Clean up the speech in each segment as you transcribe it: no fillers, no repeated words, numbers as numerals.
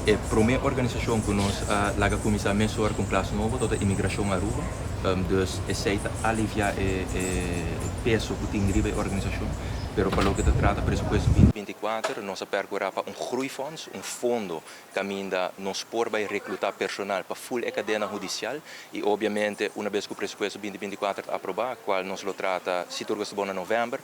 E prome organisacion cu nos a laga cuminsa mesora cu klas nobo ta Immigratie Aruba. Dus esey ta alivia e peso cu tin riba e organisacion. Pero pa loke ta trata presupuesto 2024, nos a percura pa un groeifonds, un fondo caminda nos por bay recluta personal pa full e cadena hudicial y, obviamente, un biaha cu e presupuesto 2024 aproba, cual nos lo trata, si tur cos bon, na november,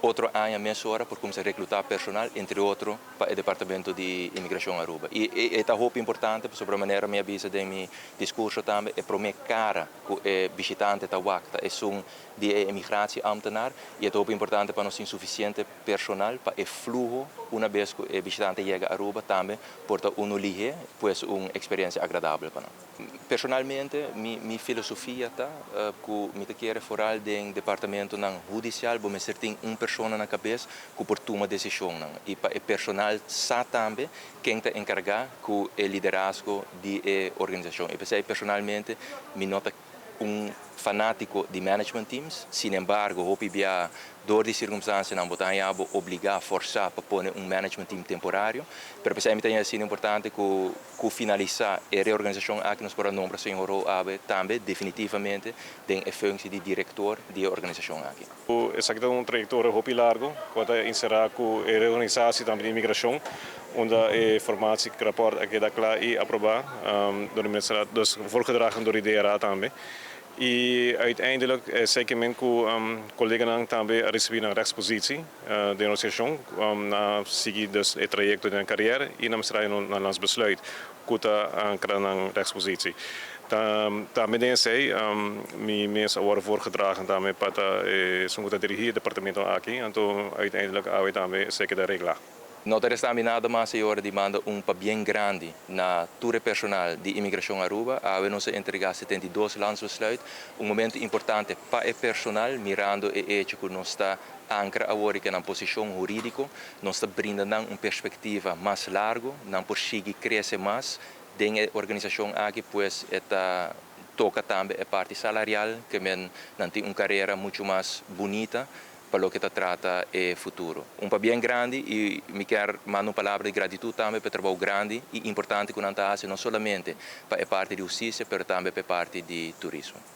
otro aña mesora por cuminsa recluta personal, entre otro, pa e departamento di Immigratie Aruba. Y ta hopi importante, sobre manera mi a bisa den mi discurso tambe, e prome cara cu e bishitante ta wak ta esun di immigratieambtenaar y ta hopi importante pa nos tin suficiente personal pa e fluho, un biaha cu e bishitante yega Aruba, tambe por ta un lihe, pues un experiencia agradabel pa nos. Personalmente, mi filosofia ta cu mi ta kere vooral den departamentonan hudicial, bo mester tin un persona na cabes cu por tuma decisionnan y pa e personal sa tambe ken ta encarga cu e liderazgo di e organisacion. Y pesey personalmente mi no ta un fanatico di management teams. Sin embargo, hopi bia door di circunstancianan bo ta obliga, forsa pa pone un management team temporario, pero pesey mi ta asina importante cu finalisa e reorganisacion aki nos por nombra señor Abe tambe definitivamente den e functie di director di e organisacion aki. Esaki ta un trayectoria hopi largo, cu ta encera cu e reorganisacion tambe di immigratie, unda e formatierapport a keda cla y aproba door de ministerraad, dus voorgedragen door de DRA tambe. Y uiteindelijk zeker men cu colleganan tambe a ricibi een rechtspositie de organisatie na sigui dus het trajecto di carrière y na mester na landsbesluit cu ta ancra na rechtspositie. Tambe den esey, mi mes a wordo voorgedragen tambe pa esun cu dirigi e departamento aki, anto uiteindelijk awe tambe zeker de regla. No ta resta nada mas, señor, di manda un pabien grandi na tur personal di Immigratie Aruba. Awe nos a entrega 72 landsbesluit, un momento importante pa e personal, mirando e hecho cu nos ta ancra awor cu na posicion huridico, nos ta brindando un perspectiva mas largo, nan por sigui crece mas den e organisacion aki, pues ta toca tambe e parti salarial, kiermen nan tin un carera mucho mas bunita pa loke ta trata e futuro. Un pabien grandi y mi kier manda un palabra di gratitud tambe pa e trabou grandi y importante cu nan ta haci, no solamente pa e parti di husticia, pero tambe pa e parti di turismo.